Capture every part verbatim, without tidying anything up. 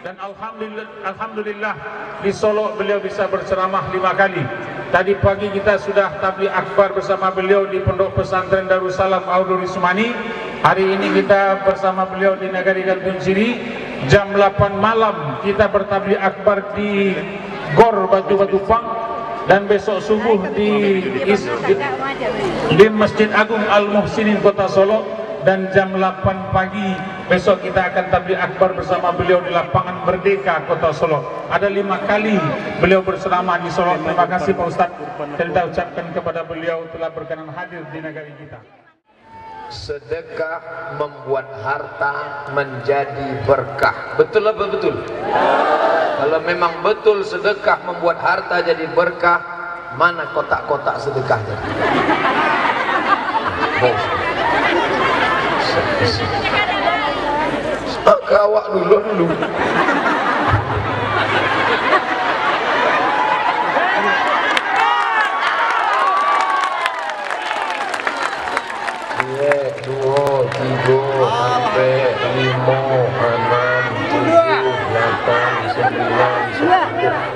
Dan alhamdulillah, alhamdulillah, di Solok beliau bisa berceramah lima kali. Tadi pagi kita sudah tabligh akbar bersama beliau di Pondok Pesantren Darussalam Auduri Sumani. Hari ini kita bersama beliau di Nagari Gantuang Sirih. Jam delapan malam kita bertabligh akbar di Gor Batu Batupang, dan besok subuh di is-, di, di Masjid Agung Al Muhsinin Kota Solok, dan jam delapan pagi besok kita akan tabligh akbar bersama beliau di Lapangan Merdeka Kota Solok. Ada lima kali beliau berceramah di Solok. Terima kasih Pak Ustaz, kita ucapkan kepada beliau telah berkenan hadir di negeri kita. Sedekah membuat harta menjadi berkah. Betul apa betul? Kalau memang betul sedekah membuat harta jadi berkah, mana kotak-kotak sedekah tadi? Bos. Ka awak dulu, dulu. Ciek, duo, tigo, ampek, limo, anam, tujuah, lapan, sambilan, sapuluah.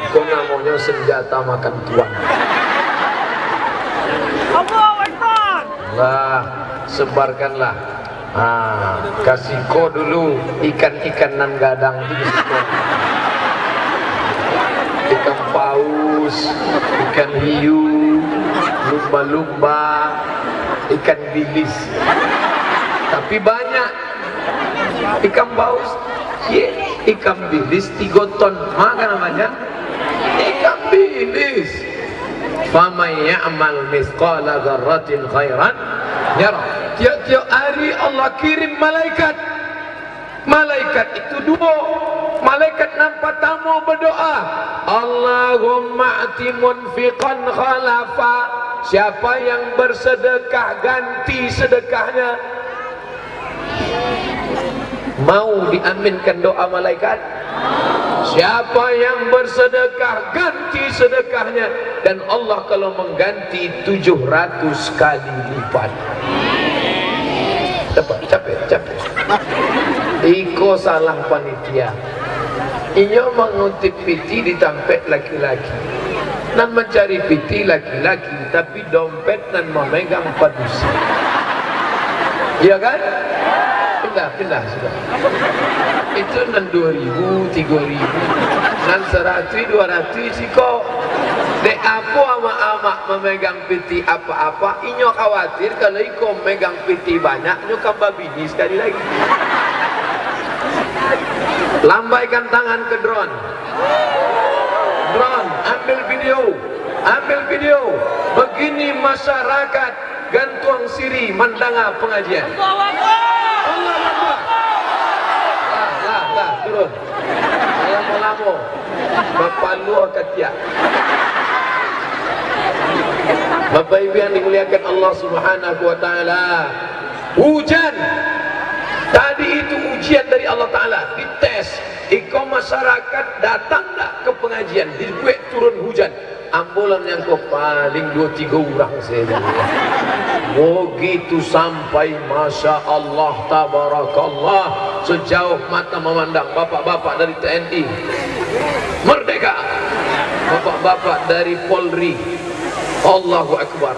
Itu namonyo senjata makan tuan. Allahu Akbar. Lah, sebarkanlah. Ha, kasih ko dulu ikan-ikan nan gadang tu, kasih ko. Ikan paus, ikan hiu, lumba-lumba, ikan bilis. Tapi banyak. Ikan paus, ye, ikan bilis tigo ton. Makan banyak. Ikan bilis. Faman ya'mal mithqala dzarratin khairan yarah. Tiap-tiap hari Allah kirim malaikat. Malaikat itu duo. Malaikat nan partamo badoa, "Allahumma a'ti munfiqan khalafa." Siapa yang bersedekah, ganti sedekahnya. Mau diaminkan doa malaikat? Siapa yang bersedekah, ganti sedekahnya, dan Allah kalau mengganti tujuh ratus kali lipat. Cepat, capek, capek. Iko salah panitia. Inyo mangutip piti di tampek laki-laki. Nan mancari piti laki-laki, tapi dompet nan mamegang padusi. Iya kan? Pindah, pindah sudah. Itu nan duo ribu, tigo ribu, nan saratuih, duo ratuih siko. Dek apo amak-amak mamegang piti apak-apak, inyo khawatir kalau iko megang piti banyak, inyo kan babini sakali lagi. Lambaikan tangan ke drone. Drone, ambil video. Ambil video. Begini masyarakat Gantuang Sirih mandanga pangajian. Allahu Akbar. Lah, lah, lah, turun. Lamo-lamo. Bapaluah katiak. Bapak Ibu yang dimuliakan Allah Subhanahu wa Ta'ala, hujan tadi itu ujian dari Allah Ta'ala, dites. Iko masyarakat datang ndak ke pengajian, dibuek turun hujan. Ambo lah nan ko paling duo tigo urang sajo. Begitu sampai, Masya Allah, Tabarakallah, sejauh mata memandang, bapak-bapak dari T N I, Merdeka, bapak-bapak dari Polri, Allahu Akbar.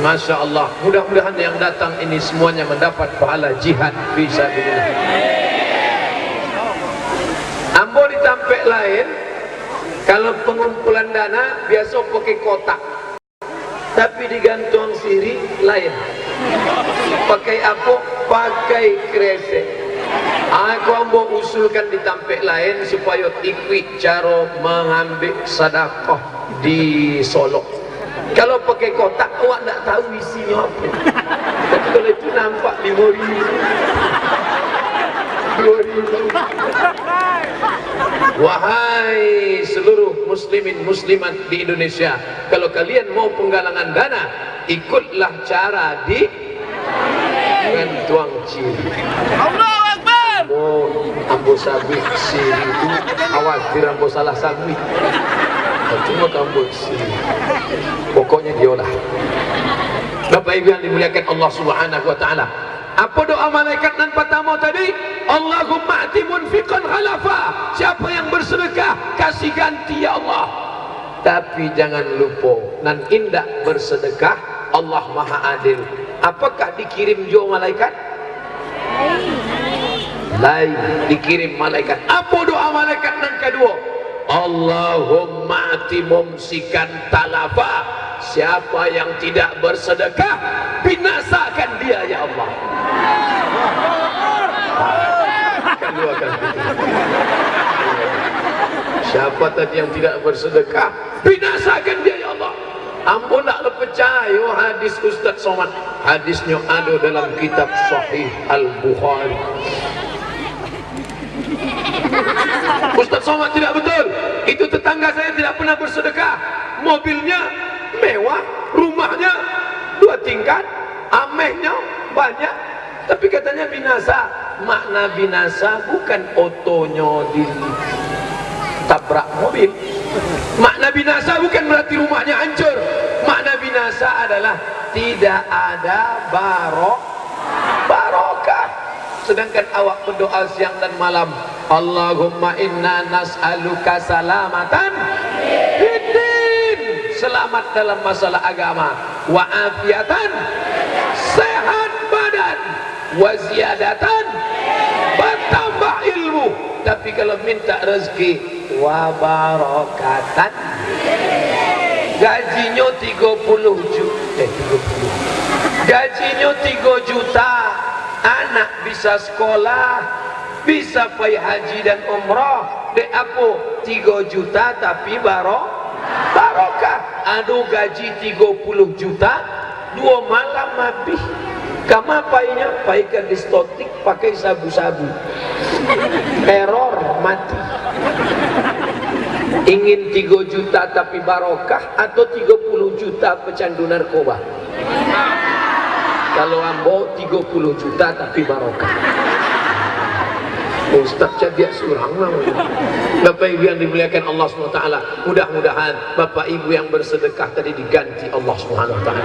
Masya Allah, mudah-mudahan yang datang ini semuanya mendapat pahala jihad fisabilillah. Ambo di tampek lain, kalau pengumpulan dana, biaso pakai kotak. Tapi di Gantuang Sirih, lain. Pakai apo? Pakai kresek. Aku ambo usulkan di tampek lain, supayo ikuik caro mangambek sadakah di Solok. Kalau pakai kotak, awak ndak tahu isinyo apo. Tapi kalau itu nampak limo ribu. Duo ribu. Wahai seluruh muslimin muslimat di Indonesia, kalau kalian mau penggalangan dana, ikutlah cara di Gantuang Sirih. Allahu Akbar. Ambo, ambo sabuik Sirih tu, khawatir ambo salah sabuik. Cuma ka ambo Sirih. Pokoknya dialah. Bapak Ibu yang dimuliakan Allah Subhanahu wa Ta'ala, Apo doa malaikat nan patamo tadi? "Allahumma a'ti munfiqan khalafa." Siapa yang bersedekah, kasih ganti, ya Allah. Tapi jangan lupo, nan indak bersedekah, Allah Maha Adil. Apakah dikirim juo malaikat? Lai, dikirim malaikat. Apo doa malaikat nan kaduo? "Allahumma a'ti mumsikan talafa." Siapa yang tidak bersedekah, binasakan dia, ya Allah. Ah, keluarkan. Siapa tadi yang tidak bersedekah, binasakan dia, ya Allah. Ambo ndak lah picayo hadis Ustaz Somad. Hadisnyo ado dalam kitab Sahih Al-Bukhari. Ustaz Somad, tidak betul. Itu tetangga saya tidak pernah bersedekah. Mobilnya mewah, rumahnya dua tingkat, amehnyo banyak, tapi katanya binasa. Makna binasa bukan otonyo ditabrak mobil. Makna binasa bukan berarti rumahnya hancur. Makna binasa adalah tidak ada baro-, barokah. Sedangkan awak berdoa siang dan malam, "Allahumma inna nas'aluka salamatan fiddin," selamat dalam masalah agama, "wa afiatan," sehat badan, "wa ziyadatan," bertambah ilmu. Tapi kalau minta rezeki, "wa barokatan." Gajinyo tigo puluh juta, eh, tigo puluh. Gajinyo tigo juta, anak bisa sekolah, bisa pai haji dan umrah. Dek apo? Tigo juta tapi baro-, barokah. Ado gaji tigo puluh juta, duo malam abih. Kama painyo? Pai ka diskotik pakai sabu-sabu. Error, mati. Ingin tigo juta tapi barokah atau tigo puluh juta pecandu narkoba? Kalau ambo, tigo puluh juta tapi barokah. Ustaz cadiak surang lah. Bapak Ibu yang dimuliakan Allah Subhanahu wa Taala, mudah-mudahan Bapak Ibu yang bersedekah tadi diganti Allah Subhanahu wa Taala.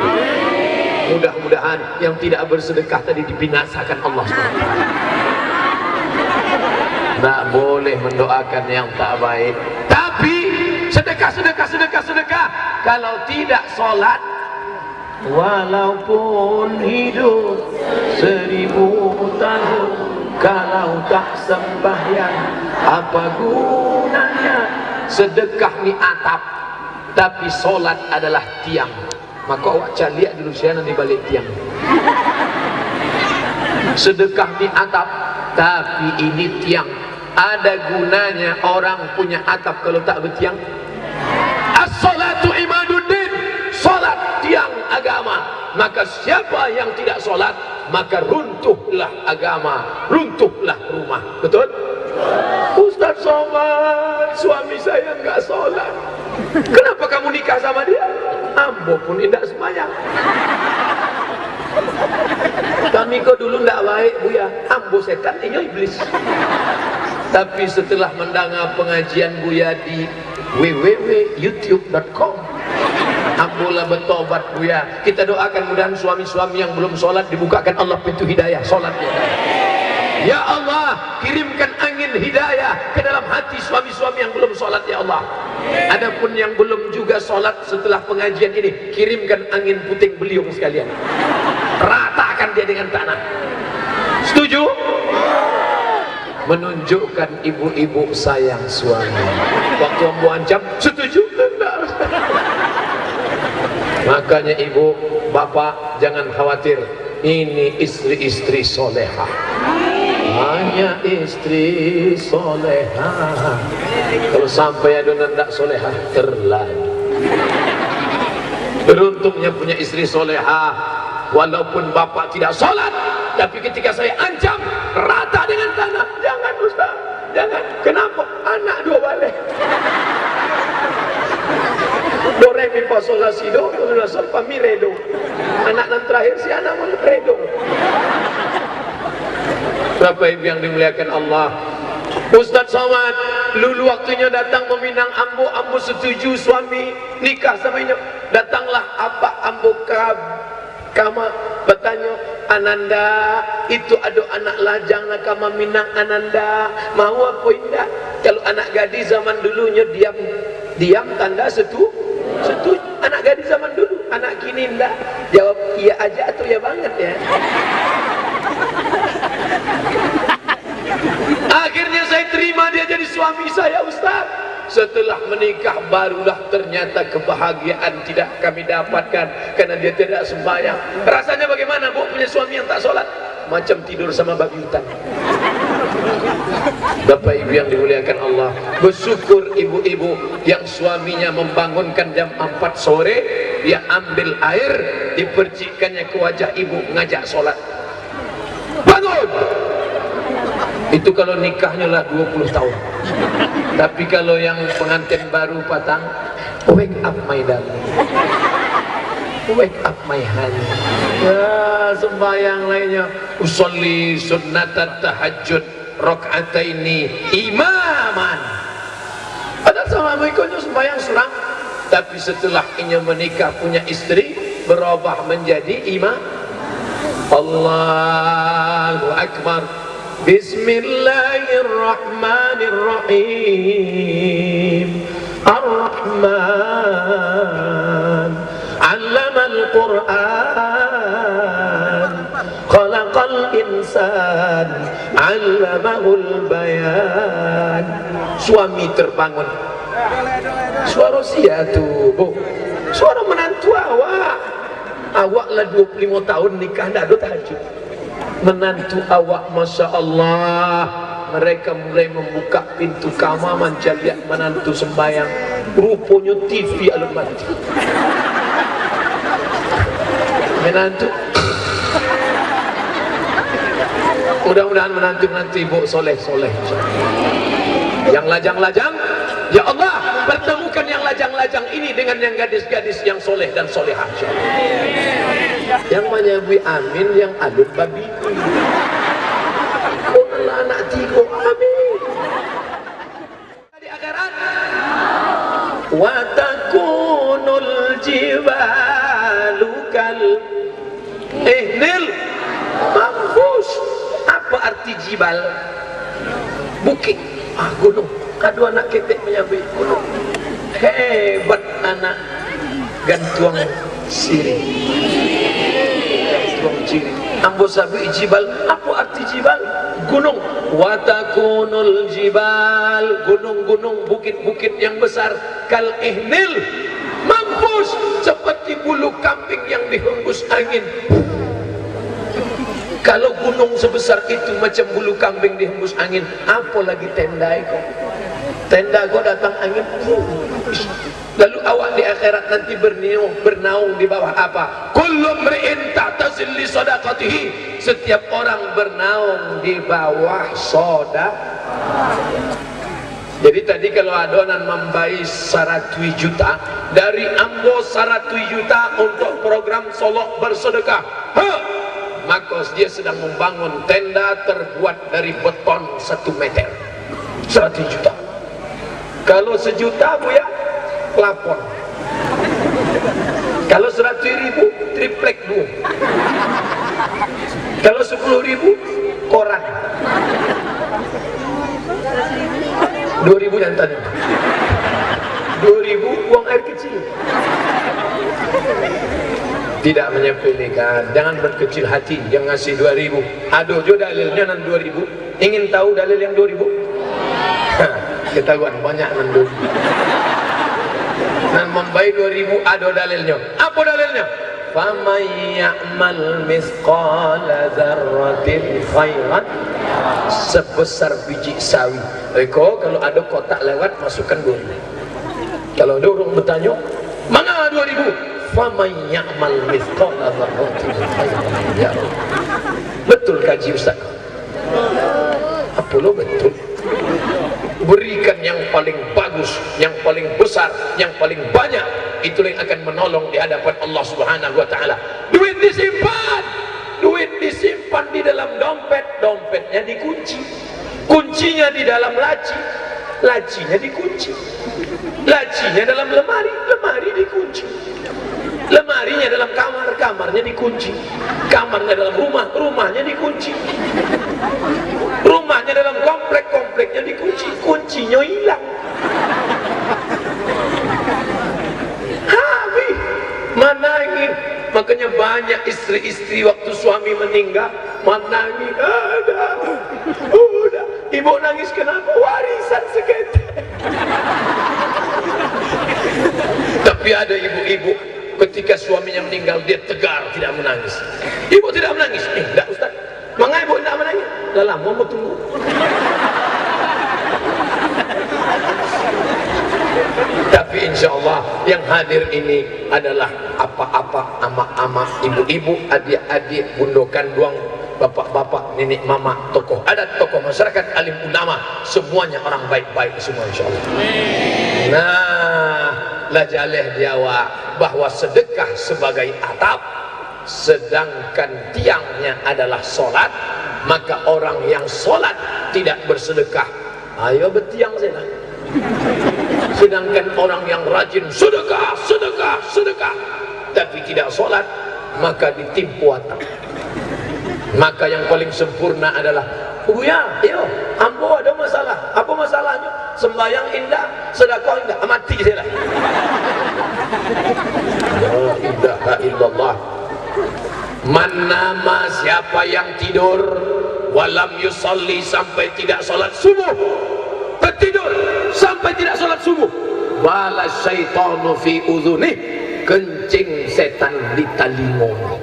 Mudah-mudahan yang tidak bersedekah tadi dibinasakan Allah Subhanahu wa Taala. Ndak boleh mendoakan yang tak baik. Tapi sedekah, sedekah, sedekah, sedekah. Kalau tidak sholat, walaupun hidup seribu tahun, kalau tak sembahyang, apa gunanya? Sedekah ni atap, tapi sholat adalah tiang. Mako awak caliak dulu sia nan di baliak tiang. Sedekah ni atap, tapi ini tiang. Ada gunanya orang punya atap kalau tak batiang? As-salatu imaduddin, salat tiang agama. Maka siapa yang tidak salat, maka runtuhlah agama, runtuhlah rumah. Betul? Ustaz Somad, suami saya enggak salat. Kenapa kamu nikah sama dia? Ambo pun indak sembahyang. Kami ko dulu ndak baik, Buya. Ambo setan, inyo iblis. Tapi setelah mendengar pengajian Buya di w w w youtube dot com, ambo lah bertobat, Buya. Kita doakan mudahan suami-suami yang belum sholat dibukakan Allah pintu hidayah, sholat dia. Ya Allah, kirimkan angin hidayah ke dalam hati suami-suami yang belum sholat, ya Allah. Adapun yang belum juga sholat setelah pengajian ini, kirimkan angin puting beliung sekalian. Ratakan dia dengan tanah. Setuju? Menunjukkan ibu-ibu sayang suami. Waktu ambo ancam, setuju? Tidak. Makanya ibu, bapak, jangan khawatir. Ini istri-istri soleha. Hanya istri soleha. Kalau sampai ado nan ndak soleha, terlalu. Beruntungnya punya istri soleha. Walaupun bapak tidak sholat, tapi ketika saya ancam, rata dengan tanah. Jangan, Ustaz. Jangan. Kenapa? Anak dua baleh. Do, re, mi, fa, sol, la, si, do, do, la, sol, fa, mi, re, do. Anak nan terakhir si anak pun re, do. Bapak Ibu yang dimuliakan Allah, Ustaz Somad, lulu waktunyo datang meminang ambo, ambo setuju suami nikah sama inyo. Datanglah apak ambo ka kama, batanyo, Ananda, itu ado anak lajang nak ka maminang Ananda, mau apo indak? Kalau anak gadis zaman dulu nyo diam, diam tanda setu-, setuju. Anak gadis zaman dulu, anak kini indak. Jawab iya aja atau iya banget ya. Akhirnya saya terima dia jadi suami saya, Ustaz. Setelah menikah, barulah ternyata kebahagiaan tidak kami dapatkan karena dia tidak sembahyang. Rasanya bagaimana, Bu, punya suami yang tak sholat? Macam tidur sama babi hutan. Bapak Ibu yang dimuliakan Allah, bersyukur ibu-ibu yang suaminya membangunkan jam empat sore, dia ambil air, dipercikkannya ke wajah ibu, ngajak sholat. Bangun! Itu kalau nikahnyo lah dua puluh tahun. Tapi kalau yang pengantin baru patang, "Wake up, my darling. Wake up, my honey." Ya, sembahyang lainnya. "Usolli sunnatat tahajud rakaataini imaman." Padahal salamo iko nyo sumbayang surang, tapi setelah inyo menikah punya istri, berubah menjadi imam. Allahu Akbar. Bismillahirrahmanirrahim. Ar-Rahman. Allamal Qur'an. Khalaqal insan, allamahul bayan. Suami terbangun. Suaro sia tu, Bu? Suaro menantu awak. Awak lah dua puluh limo tahun nikah, ndak ado tahajud. Menantu awak, Masya Allah, mereka mulai membuka pintu kama, mancaliak menantu sembahyang. Ruponyo T V alun mati. Menantu. Mudah-mudahan menantu-menantu ibu soleh-soleh. Yang lajang-lajang, ya Allah, pertemukan yang lajang-lajang ini dengan yang gadis-gadis yang soleh dan solehah. Yang manyabuik amin, yang alun babi. Kok lah anak tigo, amin. Di akhirat. Wa takunul jibalu kal ihnil manfush. Apa arti jibal? Bukik. Ah, gunung. Aduh, anak ketek manyabuik gunung. Hebat anak. Gantuang sirih. Gantuang sirih. Ambo sabuik jibal. Apo arti jibal? Gunung. Wa takunul jibal. Gunung-gunung, bukit-bukit yang besar. Kal ihnil manfush. Seperti bulu kambing yang dihembus angin. Kalau gunung sebesar itu macam bulu kambing dihembus angin, apo lagi tenda ko? Tenda ko datang angin. Lalu awak di akhirat nanti berniung, bernaung di bawah apa? Kullu mri'in tahta zilli sadaqatihi. Setiap orang bernaung di bawah soda-. Jadi tadi kalau ado nan mambai saratuih juta, dari ambo saratuih juta untuk program Solok Bersedekah, ha, mako dia sedang membangun tenda terbuat dari beton satu meter. Saratuih juta. Kalau sejuta, Buya, plafon. Kalau saratuih ribu, triplek duo. Kalau sapuluah ribu, koran. Duo ribu jantan. Duo ribu uang air kecil. Tidak menyepelekan, jangan berkecil hati yang ngasih duo ribu. Ado jo dalilnyo nan duo ribu. Ingin tahu dalil yang duo ribu? Ketahuan banyak nan duo ribu. Nan mambai duo ribu ado dalilnyo. Apo dalilnyo? Faman ya'mal mithqala dzarratin khairan, sebesar biji sawi. Iko kalau ado kotak lewat, masukkan duo ribu. Kalau ado urang batanyo, "Manga duo ribu?" "Faman ya'mal mithqala dzarratin khairan yarah." Betul kaji Ustaz? Apo lo betul? Berikan yang paling bagus, yang paling besar, yang paling banyak. Itulah yang akan menolong di hadapan Allah Subhanahu wa Ta'ala. Duit disimpan, duit disimpan di dalam dompet, dompetnya dikunci. Kuncinya di dalam laci, lacinya dikunci. Lacinya dalam lemari, lemari dikunci. Lemarinya dalam kamar, kamarnya dikunci. Kamarnya dalam rumah, rumahnya dikunci. Rumahnya dalam komplek, kompleknya dikunci. Kuncinyo ilang. Habis. Manangih. Makanya banyak istri-istri waktu suami meninggal, manangih. Ada. Udah. Ibu nangis kenapa? Warisan seketek. Tapi ada ibu-ibu, ketika suaminya meninggal, dia tegar, tidak menangis. Ibu tidak menangis? Eh, tidak, Ustaz. Manga ibu tidak menangis? Lah lama mau tunggu. Tapi insya Allah, yang hadir ini adalah apak-apak, amak-amak, ibu-ibu, adik-adik, bundo kanduang, bapak-bapak, nenek mamak, tokoh adat, tokoh masyarakat, alim ulama, semuanya orang baik-baik semua, insya Allah. Nah, lah jaleh di awak bahwa sedekah sebagai atap, sedangkan tiangnya adalah solat, maka orang yang solat tidak bersedekah, ayo betiang sajalah. Sedangkan orang yang rajin sedekah, sedekah, sedekah, tapi tidak solat, maka ditimpo atap. Maka yang paling sempurna adalah, "Buya, iyo, ambo ado masalah." "Apo masalahnyo?" "Sembayang indak, sedekah indak." "Mati sajalah." La ilaha illallah. Man nama, siapa yang tidur, walam yusalli, sampai tidak salat subuh, tertidur sampai tidak salat subuh, bala syaitanu fi udzunih, kencing setan di talingonyo.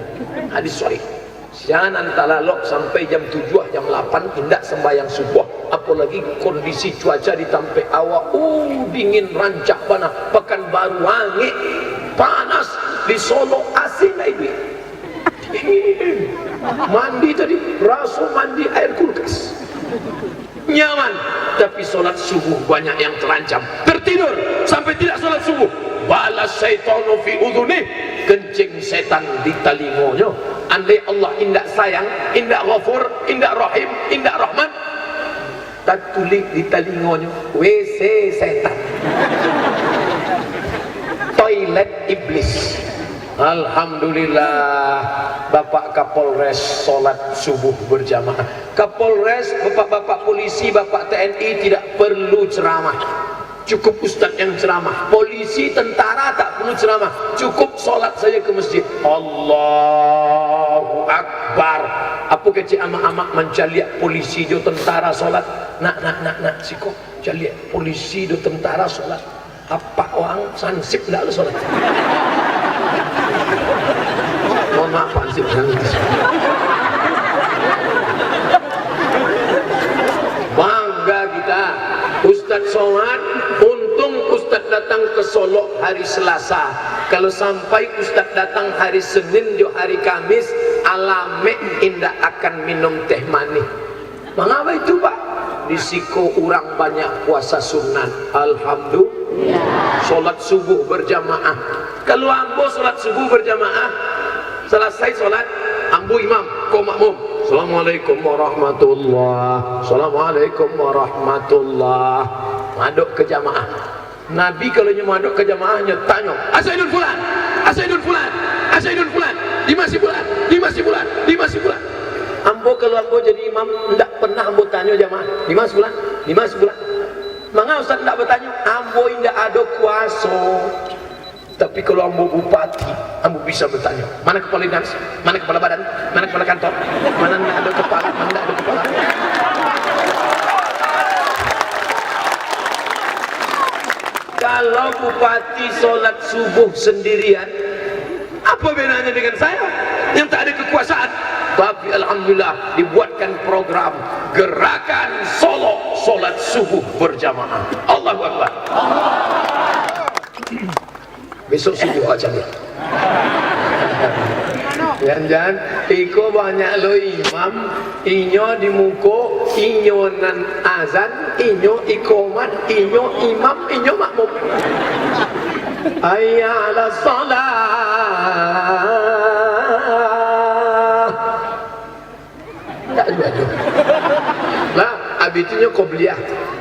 Hadis sahih. Sia nan talalok sampai jam tujuah, jam lapan indak sembahyang subuh, apolagi kondisi cuaca di tampek awak, uh, dingin rancak bana, Pakanbaru angek, panas, di Solok A C ndak iduik. Dingin. Mandi tadi, raso mandi air kulkas. Nyaman, tapi solat subuh banyak yang terancam. Tertidur sampai tidak solat subuh. Bala syaitanu fi udzunih, kencing setan di talingonyo. Andai Allah indak sayang, indak Ghafur, indak Rahim, indak Rahman, tatulik di talingonyo, "W C setan." Toilet iblis. Alhamdulillah, Bapak Kapolres solat subuh berjamaah. Kapolres, bapak-bapak polisi, bapak T N I tidak perlu ceramah. Cukup ustaz yang ceramah. Polisi, tentara tak perlu ceramah. Cukup solat saja ke masjid. Allahu Akbar. Apo kecek amak-amak mancaliak polisi jo tentara solat? Nak, nak, nak, nak, siko. Caliak polisi jo tentara solat. Apak urang sansip ndak lo solat? Mohon maaf, Pak Hansip. Bangga kita. Ustaz Somad, untung Ustaz datang ke Solok hari Selasa. Kalau sampai Ustaz datang hari Senin jo hari Kamis, alamek indak akan minum teh manih. Mangapa itu, Pak? Di siko urang banyak puasa sunat. Alhamdulillah. Solat subuh berjamaah. Kalau ambo solat subuh berjamaah, salasai solat, ambo imam, ko makmum. Assalamualaikum warahmatullah. Assalamualaikum warahmatullah. Madok ke jamaah. Nabi kalau nyo madok ka jamaah, nyo tanyo, "Asaidun fulan, asaidun fulan, asaidun fulan, di ma si fulan, di ma si fulan, di ma si fulan?" Ambo kalau ambo jadi imam, ndak pernah ambo tanyo jamaah, "Di ma si fulan, di ma si fulan?" Manga Ustaz ndak batanyo? Ambo indak ado kuaso. Tapi kalau ambo bupati, ambo bisa batanyo, "Mana kepala dinas? Mana kepala badan? Mana kepala kantor? Mana ndak ado kepala? Mana ndak ado kepala?" Kalau bupati solat subuh sendirian, apa bedanya dengan saya yang tak ada kekuasaan? Tapi alhamdulillah, dibuatkan program gerakan Solok solat subuh berjamaah. Allahu Akbar. Besok subuh aja dia. Jan-jan, iko banyak lo imam, inyo di muko, inyo nan azan, inyo iqamah, inyo imam, inyo makmum. Hayya 'alas shalah. Ndak juo-juo. Lah, abih tu nyo qobliyah.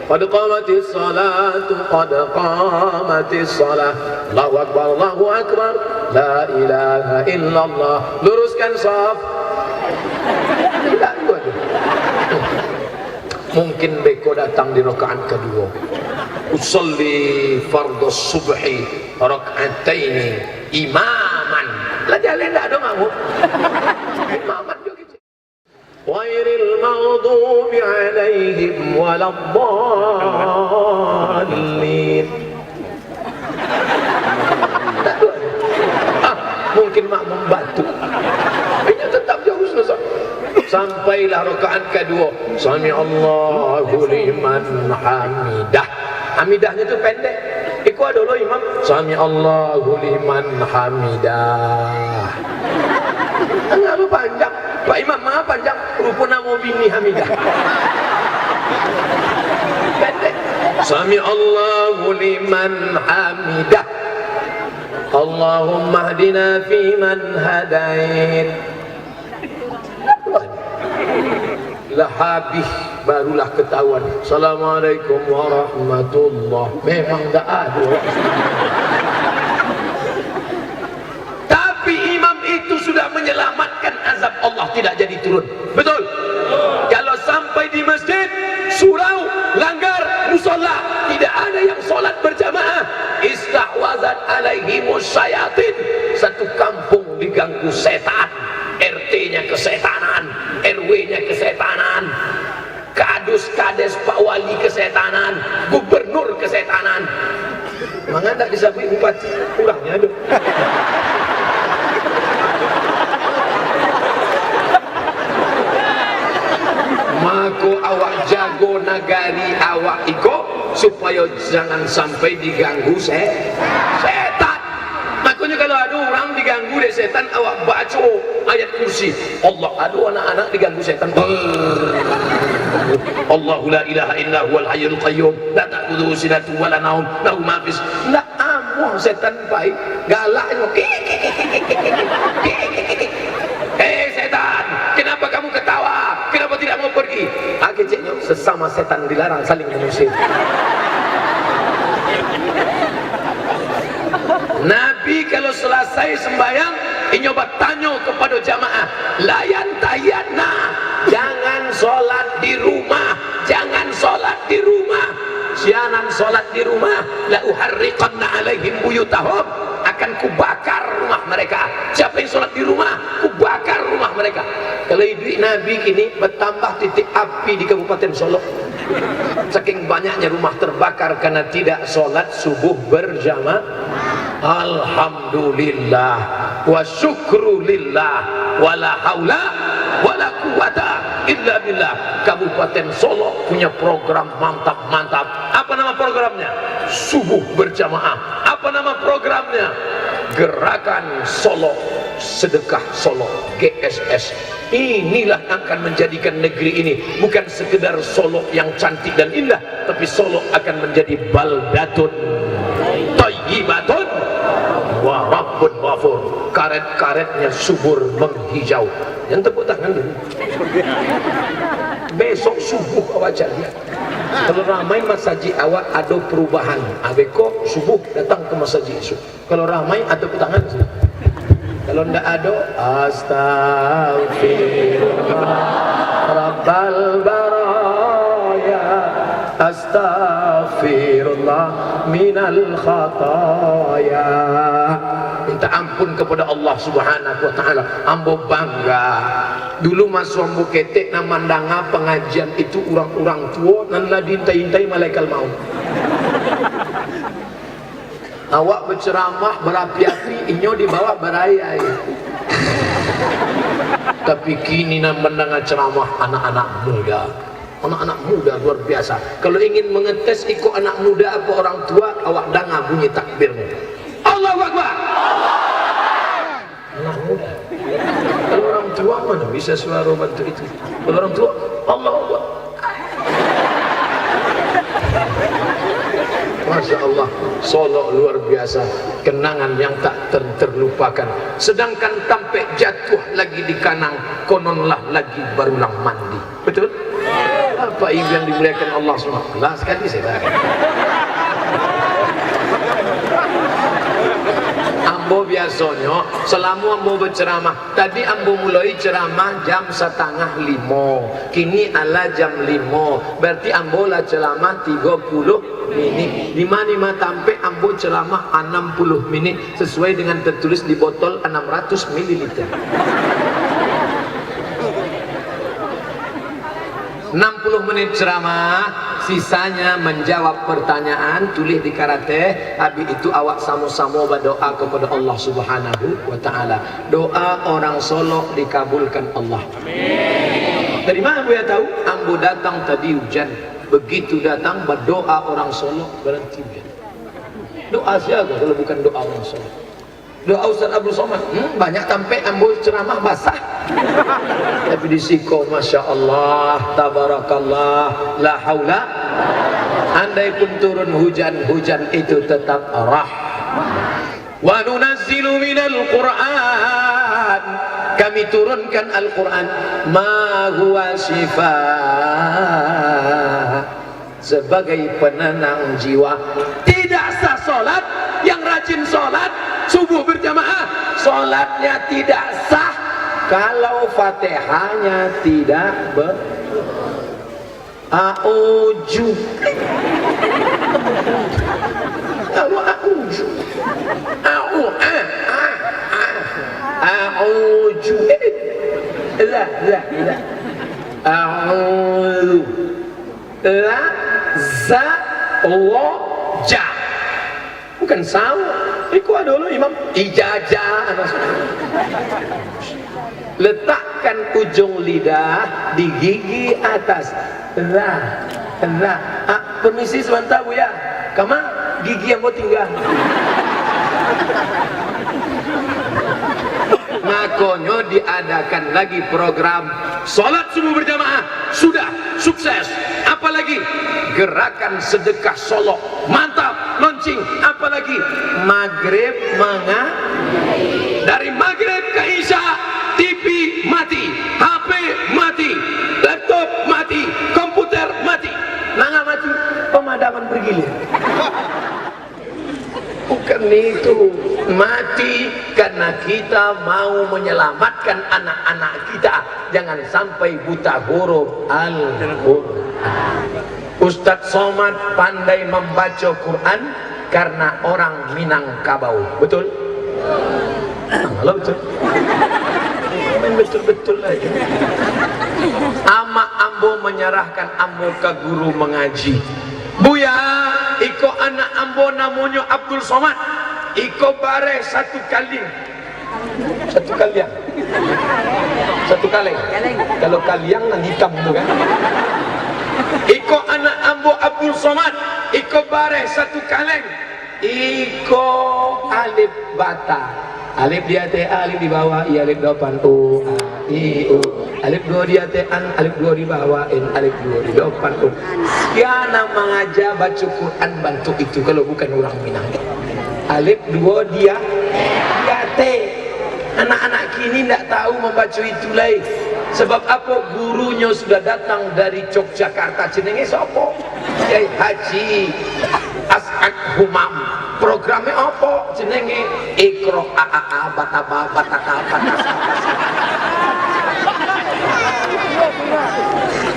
Qad qamatis salatu, qad qamatis salah. Allahu Akbar, Allahu Akbar. La ilaha illallah. Luruskan saf. Tidak juga tu. Mungkin beko datang di rakaat kaduo. Usalli fardhu subhi rak'ataini imaman. Lah jaleh ndak ado mangko. Imaman jo kecek. Ghairil maghdubi alaihim waladdallin. Ah, mungkin makmum batuk. Inyo tetap jo husnuzon. Sampailah rakaat kaduo. Sami Allahu liman hamidah. Hamidahnyo tu pendek. Iko ado lo imam, "Sami Allahu liman hamidah." Terlalu panjang. Pak Imam, manga panjang? Rupo namo bini Hamidah. Pendek. "Sami Allahu liman hamidah. Allahumma hdina fiman hadait." Lah habih, barulah ketahuan. "Assalamualaikum warahmatullah." Memang tak ada. Tapi imam itu sudah menyelamatkan azab Allah tidak jadi turun. Betul? Kalau sampai di masjid, surau, langgar, musola, tidak ada yang sholat berjamaah, istahwazat alaihimus syayatin. Satu kampung diganggu setan. R T-nya kesetanan, R W-nya kesetanan, kadus, kades, pak wali kesetanan, gubernur kesetanan. Manga ndak disabuik bupati, urangnyo ado. Mako awak jago nagari awak iko, supayo jangan sampai diganggu se-, setan. Makonyo, kalau ado urang diganggu dek setan, awak baco ayat kursi. Allah, ado anak-anak diganggu setan. Allahu la ilaha illa huwal hayyul qayyum, la ta'khudzuhu sinatun wa la naum, lahu ma fis. Ndak amuah setan pai, galaknyo. "Hei setan, kenapa kamu ketawa? Kenapa tidak mau pergi?" Ah, keceknyo, sesama setan dilarang saling mengusir. Nabi kalau selesai sembahyang, inyo batanyo kepada jamaah, "Layan tayanna, jangan sholat di rumah, jangan sholat di rumah. Sianan sholat di rumah, la uharriqanna alaihim buyutahum, akan kubakar rumah mereka. Siapa yang sholat di rumah, kubakar rumah mereka." Kalau iduik Nabi kini, bertambah titik api di Kabupaten Solok. Saking banyaknya rumah terbakar karena tidak sholat subuh berjamaah. Alhamdulillah, wa syukru lillah, wala haula wala quwata illa billah. Kabupaten Solok punya program mantap-mantap. Apa nama programnya? Subuh berjamaah. Apa nama programnya? Gerakan Solok, Sedekah Solok, G S S. Inilah yang akan menjadikan negeri ini bukan sekedar Solok yang cantik dan indah, tapi Solok akan menjadi baldatun thayyibatun wa rabbun ghafur. Karet-karetnya subur menghijau. Yang tepuk tangan dulu. Besok subuh awak cari. Kalau ramai masajik awak, ado perubahan. Ah, beko subuh datang ke masajik esok. Kalau ramai, ado tepuk tangan sih. Kalau ndak ado, astagfirullah rabbal baraya, astagfirullah minal khataya. Minta ampun kepada Allah Subhanahu wa Ta'ala. Ambo bangga. Dulu maso ambo ketek, nan mandanga pangajian itu urang-urang tuo nan lah diintai-intai malaikat maut. Awak baceramah barapi-api, inyo di bawah barayai. Tapi kini nan mandanga ceramah anak-anak muda. Anak-anak muda luar biasa. Kalau ingin mengetes iko anak muda apa orang tua, awak danga bunyi takbirnyo. Allahu Akbar. Anak muda. Kalau orang tua mana bisa suara bantu itu? Kalau orang tua, Allahu Akbar. Masya Allah, Solok luar biasa. Kenangan yang tak ter-, terlupakan. Sedangkan tampek jatuh lagi di kanang, kononlah lagi barulang mandi. Betul? Bapak Ibu yang dimuliakan Allah subhanahu wa taala, sekali saja. Ambo biasonyo, salamo ambo bacaramah, tadi ambo muloi caramah jam satangah limo, kini alah jam limo, bararti ambo lah caramah tigo puluah minit. Di ma-ma tampek ambo caramah anam puluah minit, sasuai dengan tatulis di botol anam ratus mililiter. Anam puluah minit caramah, sisanya manjawab partanyaan, tulih di karateh, habis itu awak samo-samo badoa kapado Allah Subhanahu wa Ta'ala. Doa orang Solok dikabulkan Allah. Dari ma Buya tahu? Ambo datang tadi hujan. Bagitu datang, badoa orang Solok, baranti hujan. Doa sia kalau bukan doa orang Solok? Doa Ustaz Abdul Somad. Hmm, banyak tampek ambo caramah basah. Tapi di siko, masya Allah, tabarakallah, la haula. Andai pun turun hujan, hujan itu tetap rahmat. Wa nunazzilu minal Qur'an. Kami turunkan Al-Quran. Ma huwa syifa. Sebagai penenang jiwa. Tidak sah solat, yang rajin solat subuh berjamaah, solatnya tidak sah kalau Fatihahnya tidak ber-, auju. Kalau auju. Au, ah, ah, ah. Auju. Eh. Lah, lah, lah. Auju. La, za, lo, ja. Bukan sawo. Iko ado lo imam. Ijajah. Letakkan ujung lidah di gigi atas. Ra, ra. Ah, permisi sabanta, Buya. Kama, gigi ambo tingga. Makonyo diadakan lagi program solat subuh berjamaah. Sudah, sukses. Apalagi gerakan sedekah Solok. Mantap, launching. Apalagi magrib menga-, dari magrib ke isya, T V mati, H P mati, laptop mati, komputer mati. Nanga mati, pemadaman bergilir. Bukan itu, mati karena kita mau menyelamatkan anak-anak kita, jangan sampai buta huruf Al-Quran. Ustadz Somad pandai membaca Quran karena orang Minangkabau, betul? Kalau betul, main betul-betul aja. Amak ambo menyerahkan ambo ke guru mengaji. Buya, iko anak ambo namonyo Abdul Somad. Iko bareh satu kaliang. Satu kaliang. Satu kaleng. Kalau kaliang nan hitam tu kan. Iko anak ambo Abdul Somad. Iko bareh satu kaleng. Iko alif bata. Alif di ateh, alif di bawah, i, alif di apan, u, a, i, u. Alif duo di ateh, an, alif duo di bawah, in, alif duo di apan, un. Sia nan mangaja baco Quran bantuak itu, kalau bukan urang Minang. Alif duo di a-, di ateh. Anak-anak kini ndak tahu mambaco itu lai. Sabab apo? Gurunyo sudah datang dari Yogyakarta. Jenenge sapa? Kiai Haji As'ad Humam. Programnya apa? Jenenge Iqra, a, a, a, bata, ba, bata, ta, bata, sa, basa.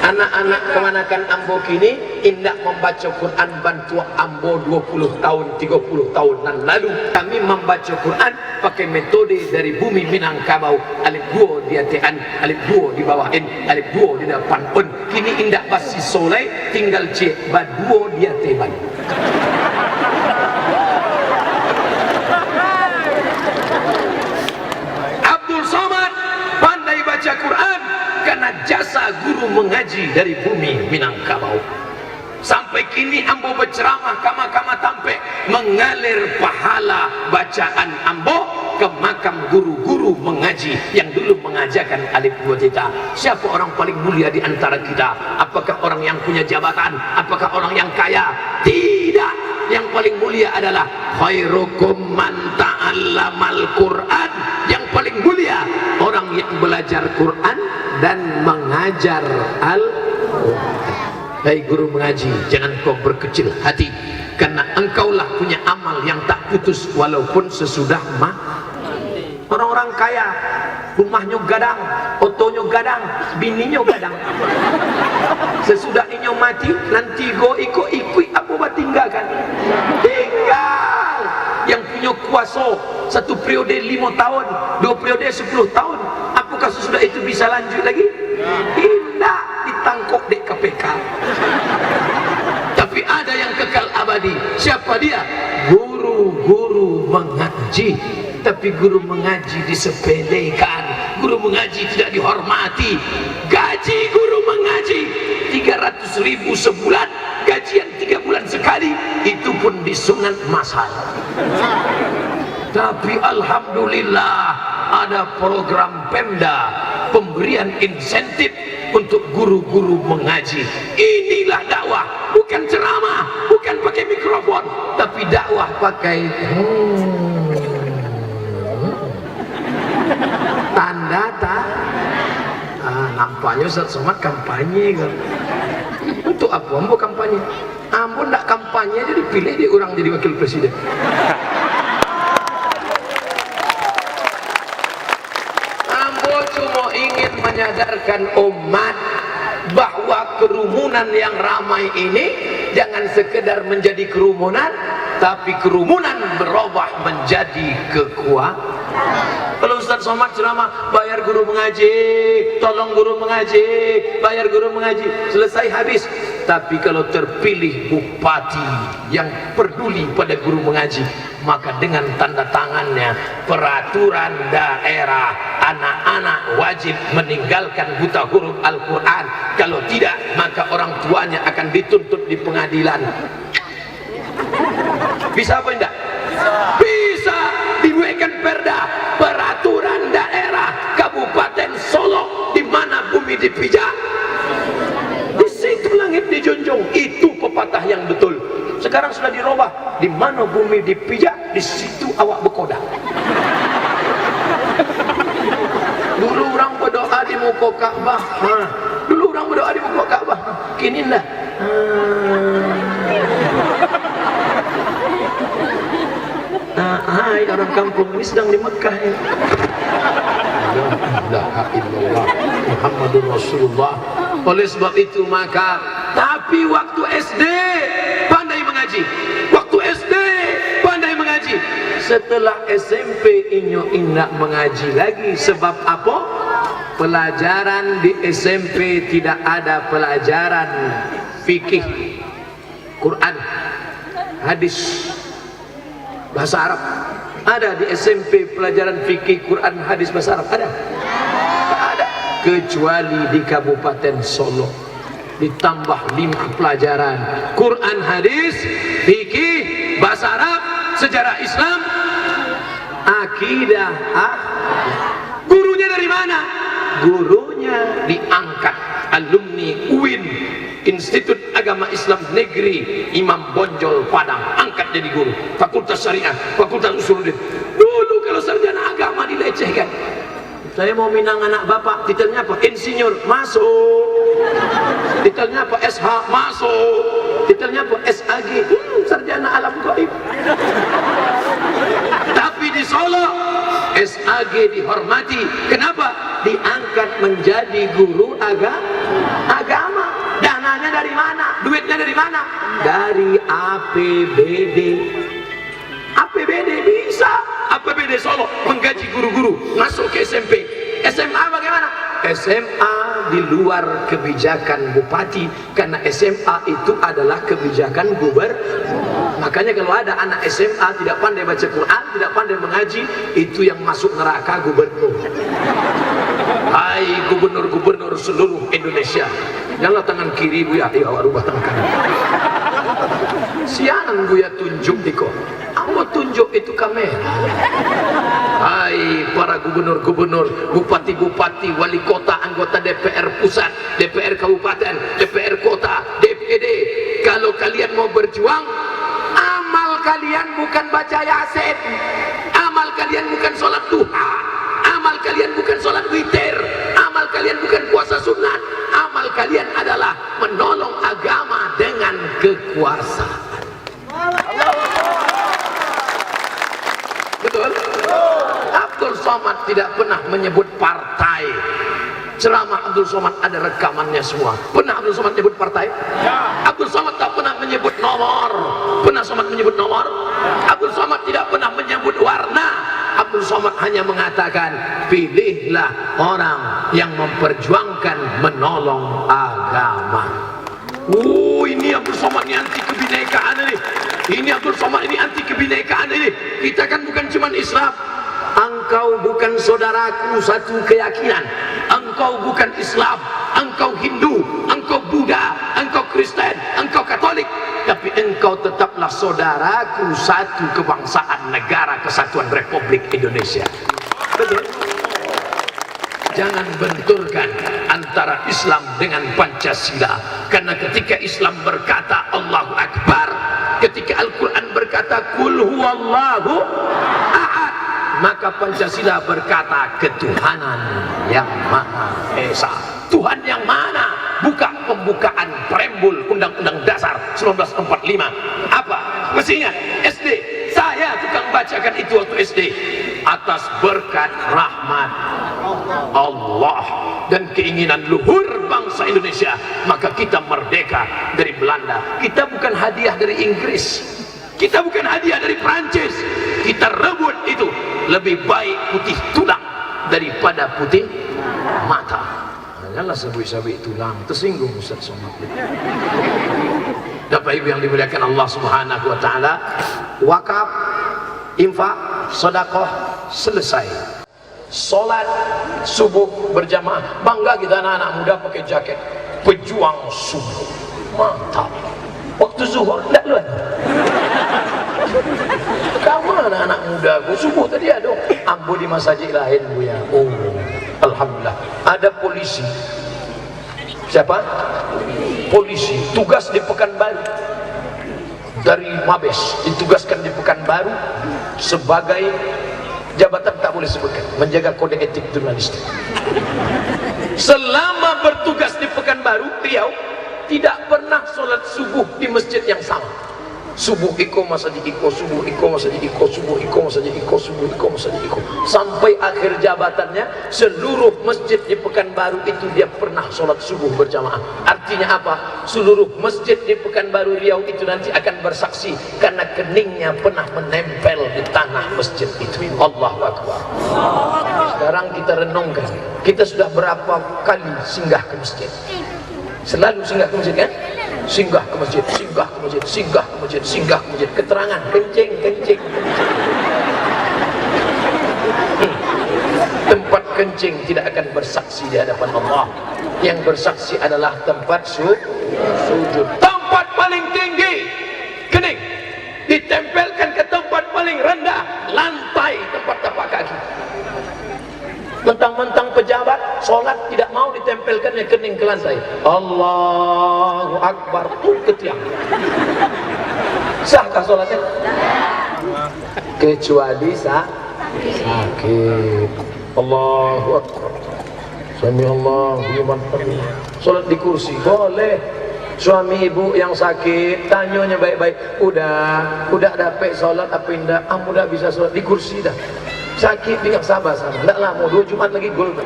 Anak-anak kamanakan ambo kini indak mambaco Quran bantuak ambo dua puluh tahun, tiga puluh tahun nan lalu. Kami mambaco Quran pakai metode dari bumi Minangkabau, alif duo di ateh an, alif duo di bawah in, alif duo di dapan un. Kini indak basiso lai, tinggal ciek baduo di ateh ban. Abdul Somad pandai baca Quran karena jasa guru mengaji dari bumi Minangkabau. Sampai kini ambo bacaramah kama-kama tampek, mangalir pahala bacaan ambo ka makam guru-guru mangaji yang dulu mangajakan alif duo tita. Siapa orang paling mulia di antara kita? Apakah orang yang punya jabatan? Apakah orang yang kaya? Tidak. Yang paling mulia adalah khairukum man ta'allamal Qur'an. Yang paling mulia orang yang belajar Quran dan mengajar Al-Quran. Hai guru mengaji, jangan kau berkecil hati, karena engkaulah punya amal yang tak putus walaupun sesudah ma-, orang-orang kaya, rumahnyo gadang, otonyo gadang, bininyo gadang. Sesudah inyo mati, nan tigo iko ikuik apo batinggakan? Tinggal. Yang punyo kuaso satu periode limo tahun, dua periode sepuluh tahun, apakah sesudah itu bisa lanjut lagi? Indak, ditangkok dek K P K. Tapi ada yang kekal abadi. Siapa dia? Guru-guru mengaji. Tapi guru mengaji disepelekan. Guru mengaji tidak dihormati. Gaji guru mengaji tiga ratus ribu sebulan, gajian tiga bulan sekali, itu pun disunat masal. Tapi alhamdulillah, ada program Pemda, pemberian insentif untuk guru-guru mengaji. Inilah dakwah, bukan ceramah, bukan pakai mikrofon, tapi dakwah pakai, hmm, tanda ta-, ah, nampaknyo Ustaz Somad kampanye kan. Untuk apa ambo kampanye? Ambo ndak kampanye aja dipilih dek urang jadi wakil presiden. Ambo cuma ingin menyadarkan umat bahwa kerumunan yang ramai ini jangan sekedar menjadi kerumunan, tapi kerumunan berubah menjadi kekuatan. Kalau Ustaz Somad ceramah, "Bayar guru mengaji, tolong guru mengaji, bayar guru mengaji." Selesai, habis. Tapi kalau terpilih bupati yang peduli pada guru mengaji, maka dengan tanda tangannya peraturan daerah, anak-anak wajib meninggalkan buta huruf Al-Quran. Kalau tidak, maka orang tuanya akan dituntut di pengadilan. Bisa apa indak? Bisa dibuatkan perda, peraturan daerah Kabupaten Solok, di mana bumi dipijak, di situ langit dijunjung. Itu pepatah yang betul. Sekarang sudah dirubah, di mana bumi dipijak, di situ awak bekodah. Dulu urang berdoa di muko Ka'bah. Ha. Dulu urang berdoa di muko Ka'bah. Kini ndak. Ah, hai orang kampung, ini sedang di Mekah ini. La ilaha illallah Muhammadur Rasulullah. Oleh sebab itu maka, tapi waktu S D pandai mengaji. Waktu S D pandai mengaji. Setelah S M P inyo indak mengaji lagi. Sebab apa? Pelajaran di S M P tidak ada pelajaran fikih, Quran, hadis, bahasa Arab. Ada di S M P pelajaran fikih, Quran, hadis, bahasa Arab? Ada? Tak ada. Kecuali di Kabupaten Solok. Ditambah lima pelajaran. Quran, hadis, fikih, bahasa Arab, sejarah Islam, akidah, ah. Gurunya dari mana? Gurunya diangkat alumni U I N, Institut Agama Islam Negeri Imam Bonjol Padang, angkat jadi guru. Fakultas Syariah, Fakultas Usuluddin. Dulu kalau sarjana agama dilecehkan. Saya mau minang anak bapak, titelnya apa? Insinyur, masuk. Titelnya apa? S H, masuk. Titelnya apa? S A G, hmm, sarjana alam gaib. Tapi di Solok, S A G dihormati. Kenapa? Diangkat menjadi guru aga-, agama. Dananya dari mana? Duitnya dari mana? Dari A P B D. A P B D bisa. A P B D Solok menggaji guru-guru masuk ke S M P. S M A bagaimana? S M A di luar kebijakan bupati, karena S M A itu adalah kebijakan gubernur. Makanya kalau ada anak S M A tidak pandai baca Quran, tidak pandai mengaji, itu yang masuk neraka gubernur. Hai gubernur-gubernur seluruh Indonesia, janganlah tangan kiri Buya, eh, awak rubah tangan kanan. Siang Buya tunjuk iko. Ambo tunjuk itu kamera. Hai para gubernur-gubernur, bupati-bupati, wali kota, anggota D P R pusat, D P R kabupaten, D P R kota, D P D, kalau kalian mau berjuang, amal kalian bukan baca Yasin, amal kalian bukan sholat duha, amal kalian bukan sholat witir, amal kalian bukan puasa sunat, amal kalian adalah menolong agama. kekuasaan. Betul? Abdul Somad tidak pernah menyebut partai. Ceramah Abdul Somad ada rekamannya semua. Pernah Abdul Somad menyebut partai? Abdul Somad tak pernah menyebut nomor. Pernah Somad menyebut nomor? Abdul Somad tidak pernah menyebut warna. Abdul Somad hanya mengatakan, "Pilihlah orang yang memperjuangkan, menolong agama." Oh, ini Abdul Somad ini anti kebinekaan ini. Ini Abdul Somad ini anti kebinekaan ini. Kita kan bukan cuman Islam. Engkau bukan saudaraku satu keyakinan. Engkau bukan Islam. Engkau Hindu. Engkau Buddha. Engkau Kristen. Engkau Katolik. Tapi engkau tetaplah saudaraku satu kebangsaan, Negara Kesatuan Republik Indonesia. Betul? Jangan benturkan antara Islam dengan Pancasila. Karena ketika Islam berkata, "Allahu Akbar," ketika Al-Quran berkata, "Qul huwallahu ahad," maka Pancasila berkata, "Ketuhanan yang Maha Esa." Tuhan yang mana? Buka pembukaan preambul Undang-Undang Dasar seribu sembilan ratus empat puluh lima. Apa? Masih ingat? S D. Saya tukang bacakan itu waktu S D. Atas berkat rahmat Allah dan keinginan luhur bangsa Indonesia, maka kita merdeka dari Belanda. Kita bukan hadiah dari Inggris. Kita bukan hadiah dari Prancis. Kita rebut itu. Lebih baik putih tulang daripada putih mata. Janganlah sabuik-sabuik tulang, tersinggung Ustaz Somad. Bapak Ibu yang dimuliakan Allah Subhanahu wa Ta'ala, wakaf, infak, sedekah, selesai. Salat subuh berjamaah, bangga kita anak-anak muda pakai jaket, pejuang subuh, mantap. Waktu zuhur, ndak lu ado. Kamu anak-anak muda, ku subuh tadi ado. Ambo di masajik lain, Buya. Oh, alhamdulillah. Ada polisi. Siapa? Polisi. Tugas di Pekanbaru. Dari Mabes. Ditugaskan di Pekanbaru sebagai jabatan tak boleh sebutkan. Menjaga kode etik jurnalistik. Selama bertugas di Pekanbaru, Riau, tidak pernah sholat subuh di masjid yang sama. Subuh iko, masajik iko, subuh iko, masajik iko, subuh iko, masajik iko, subuh iko, masajik iko. Sampai akhir jabatannya, seluruh masjid di Pekanbaru itu dia pernah sholat subuh berjamaah. Artinya apa? Seluruh masjid di Pekanbaru Riau itu nanti akan bersaksi karena keningnya pernah menempel di tanah masjid itu. Allahu Akbar. Sekarang kita renungkan, kita sudah berapa kali singgah ke masjid? Selalu singgah ke masjid, kan? Singgah ke masjid, singgah ke masjid, singgah ke masjid, singgah ke masjid. Keterangan, kencing, kencing, kencing. Hmm. Tempat kencing tidak akan bersaksi di hadapan Allah. Yang bersaksi adalah tempat su-, sujud. Tempat paling tinggi, kening, ditempelkan ke tempat paling rendah, lantai tempat tapak kaki. Mentang-mentang pejabat, sholat tidak mau ditempelkannya kening ke lantai. Allahu Akbar, pun ke tiang. Sahkah sholatnya? Kecuali sa-, sakit. Allahu Akbar. Sami Allahu liman hamidah. Sholat di kursi, boleh. Suami ibu yang sakit, tanyonyo baik-baik. Udah, udah dapek sholat apa indak? Ambo udah bisa sholat di kursi dah. Sakit, ingat sabar, sabar. Ndak lamo, dua Jumat lagi gol kan.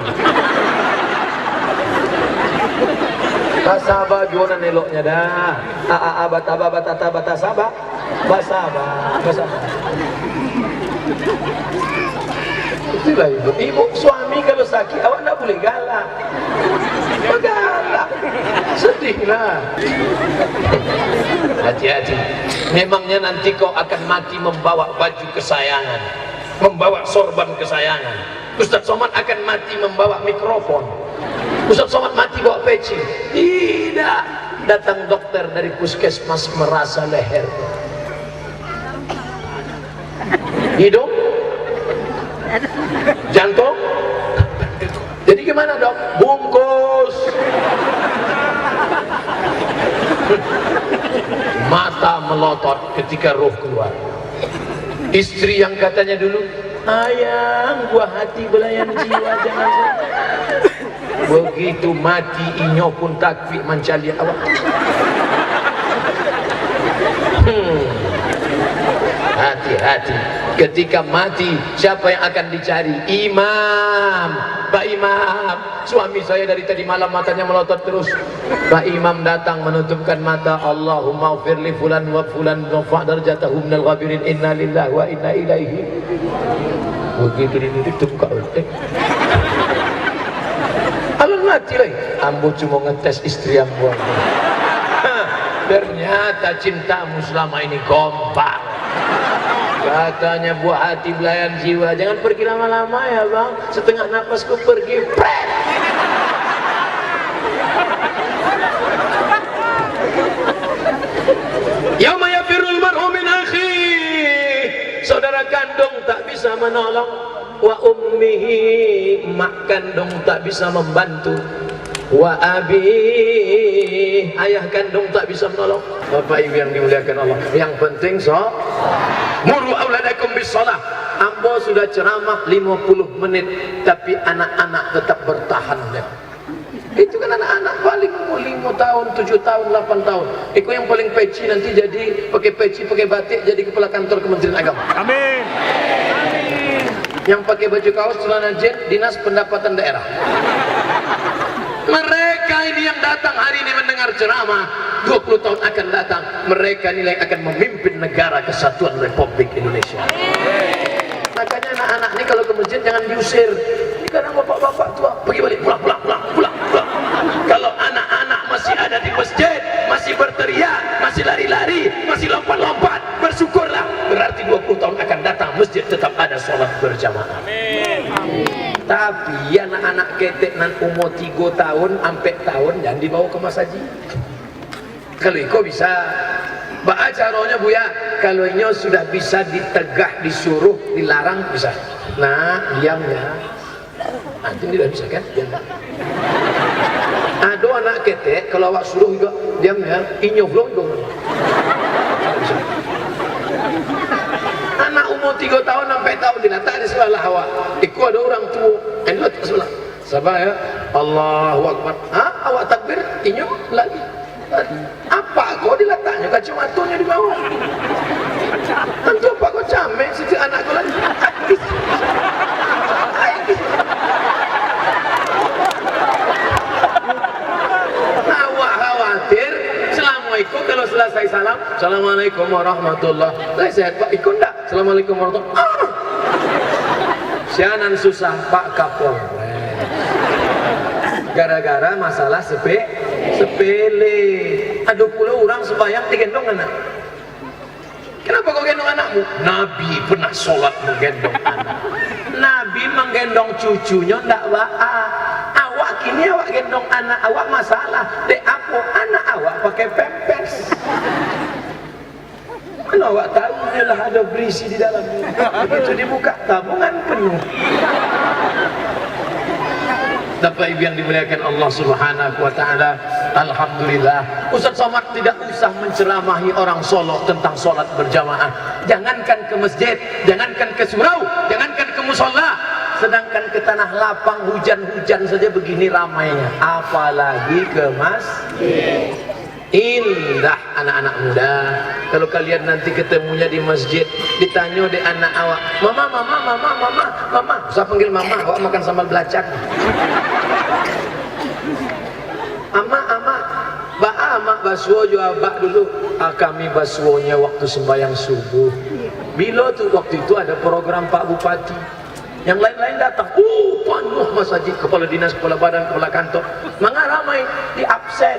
Basaba juo nan eloknya dah. A, a, a, bataba, batata, batasaba. Basaba, basaba. Itulah ibu. Ibu, suami kalau sakit, awak ndak boleh galak. Galak. Sedihlah. Hati-hati. Memangnya nanti kau akan mati membawa baju kesayangan, membawa sorban kesayangan. Ustaz Somad akan mati membawa mikrofon. Ustaz Somad mati bawa peci. Tidak. Datang dokter dari puskesmas, merasa leher. Hidung. Jantung. Jadi gimana, Dok? Bungkus. Mata melotot ketika roh keluar. Istri yang katanya dulu, "Ayang, buah hati belayan jiwa, jangan." Begitu mati, inyo pun takuik mancaliak awak. Hati-hati, ketika mati, siapa yang akan dicari? Imam. Pak Imam, suami saya dari tadi malam matanya melotot terus. Pak Imam datang menutupkan mata, "Allahumma ighfir li fulan wa fulan, warfa' darajatahum minal ghafirin, inna lillahi wa inna ilaihi." Begitu ditutup, buka, eh. Alun mati lai. Ambo cuma ngetes istri ambo. Ternyata cintamu selama ini gombal. Katanya buah hati belayan jiwa. Jangan pergi lama-lama ya, Bang. Setengah napas ku pergi. Pret! Yauma yafirrul mar'u min akhi. Saudara kandung tak bisa menolong. Wa ummihi, mak kandung tak bisa membantu. Wa abi, ayah kandung tak bisa menolong. Bapak Ibu yang dimuliakan Allah, yang penting so, muru auladakum bis shalah. Ambo sudah ceramah lima puluh menit, tapi anak-anak tetap bertahan, deh. Itu kan anak-anak paling umur lima tahun, tujuh tahun, delapan tahun. Iko yang paling peci nanti jadi, pakai peci, pakai batik, jadi kepala kantor Kementerian Agama. Amin. Yang pakai baju kaos, celana jin, Dinas Pendapatan Daerah. Mereka ini yang datang hari ini mendengar ceramah, dua puluh tahun akan datang, mereka inilah yang akan memimpin negara kesatuan Republik Indonesia. Makanya anak-anak ni kalau ke masjid jangan diusir. Ini kadang bapak-bapak tua, "Pergi balik, pulang, pulang, pulang, pulang, pulang." Kalau anak-anak masih ada di masjid, masih berteriak, masih lari-lari, masih lompat-lompat, bersyukurlah. Berarti dua puluh tahun akan datang, masjid tetap ada sholat berjamaah. Tapi anak-anak ketek nan umur tiga tahun, ampek tahun, jangan dibawa ke masjid. Kalau iko bisa, baa caronyo, Buya? Kalau inyo sudah bisa ditegah, disuruh, dilarang, bisa. Nak, diam ya. Nah, itu dia bisa kan? Diam. Ado anak ketek, kalau awak suruh juga, "Diam ya," inyo pulo juga. Anak umur tiga tahun sampai tahun dilatak di sebelah awak. Iko ado urang tuo, yang dilatak sebelah. Sabar ya. Allahu Akbar. Ha? Awak takbir, inyo lari. Apa ko dilataknyo kacomatonyo di bawah? Tantu apa ko camek situ anak ko lari. Awak khawatir, selama iko kalau selesai salam, "Assalamualaikum warahmatullah." Lah sehat, Pak. Iko ndak? "Assalamualaikum warahmatullahi." Ah! Sianan susah, Pak Kapolres. Gara-gara masalah sepe-, sepele. Ado pulo urang sembahyang digendong anak. "Kenapa kau gendong anakmu?" "Nabi pernah sholat menggendong anak." Nabi menggendong cucunyo ndak baa. Awak kini awak gendong anak awak masalah. Dek apo? Anak awak pakai pampers. Mano awak tahu nyo lah ado berisi di dalamnyo? Begitu dibuka, tabungan penuh. Bapak Ibu yang dimuliakan Allah Subhanahu wa Ta'ala, alhamdulillah, Ustaz Somad tidak usah menceramahi orang Solok tentang sholat berjamaah. Jangankan ke masjid, jangankan ke surau, jangankan ke musola, sedangkan ke tanah lapang hujan-hujan saja begini ramainya, apalagi ke masjid. Indah anak-anak muda. Kalau kalian nanti ketemunya di masjid, ditanyo dek anak awak, "Mama, mama, mama, mama, mama." Usah panggil mama, awak makan sambal belacan. "Amak, amak, baa amak basuo jo abak dulu?" "Ah, kami basuonyo waktu sembahyang subuh." Bilo tu? Waktu itu ada program Pak Bupati. Yang lain-lain datang, uh, panuah masajik, kepala dinas, kepala badan, kepala kantor. Manga ramai, di absen.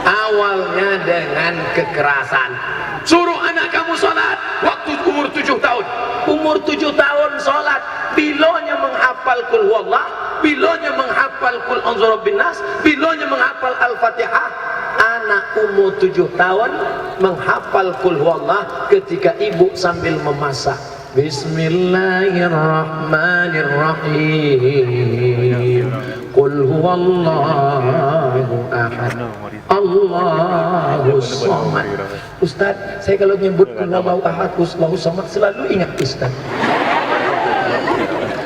Awalnya dengan kekerasan. Suruh anak kamu sholat waktu umur tujuh tahun. Umur tujuh tahun sholat. Bilonyo menghafal Qul Huwallah, bilonyo menghafal Qul A'udzu Birabbin Nas, bilonyo menghafal Al-Fatihah. Anak umur tujuh tahun menghafal Qul Huwallah ketika ibu sambil memasak. Bismillahirrahmanirrahim. Qul huwallahu ahad. Allahus samad. "Ustaz, saya kalau nyebut Qul huwallahu ahad, Allahus samad, selalu ingat Ustaz."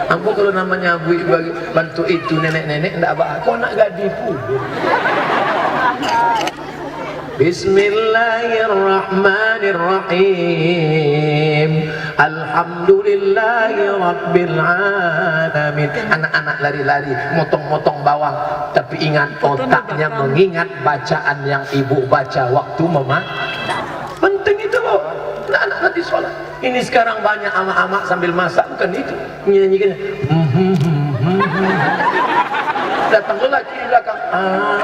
Ambo kalau namanya abuik bagi-, bantuak itu, nenek-nenek, ndak ba-, ko nak gadih pulo. Bismillahirrahmanirrahim. Alhamdulillahirabbil alamin. Anak-anak lari-lari, motong-motong bawang, tapi ingat, otaknya mengingat bacaan yang ibu baca waktu mema-, penting itu, Bu. Anak-anak nanti sholat. Ini sekarang banyak amak-amak sambil masak, bukan itu. Nyanyikan. Datang lelaki di belakang. Ah.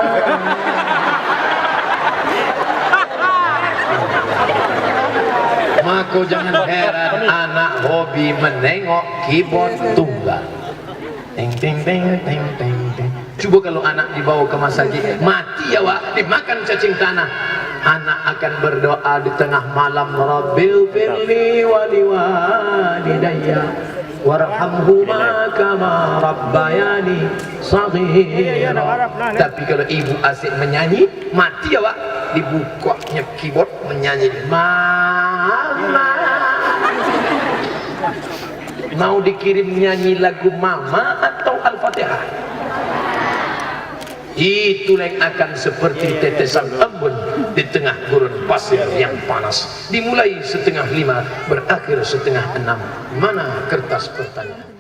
Mako jangan heran anak hobi menengok keyboard tunggal. Ting, ting, ting, ting, ting, ting. Cubo kalau anak dibawa ke masajik, mati awak, dimakan cacing tanah. Anak akan berdoa di tengah malam, "Rabbighfirli wa liwalidayya warhamhuma kama rabbayani shaghira." Tapi kalau ibu asik menyanyi, mati awak, dibukaknyo keyboard, menyanyi, "Mama." Mau dikirim nyanyi lagu Mama atau Al-Fatihah? Itulah yang akan seperti tetesan embun di tengah gurun pasir yang panas. Dimulai setengah lima, berakhir setengah enam. Mana kertas pertanyaan?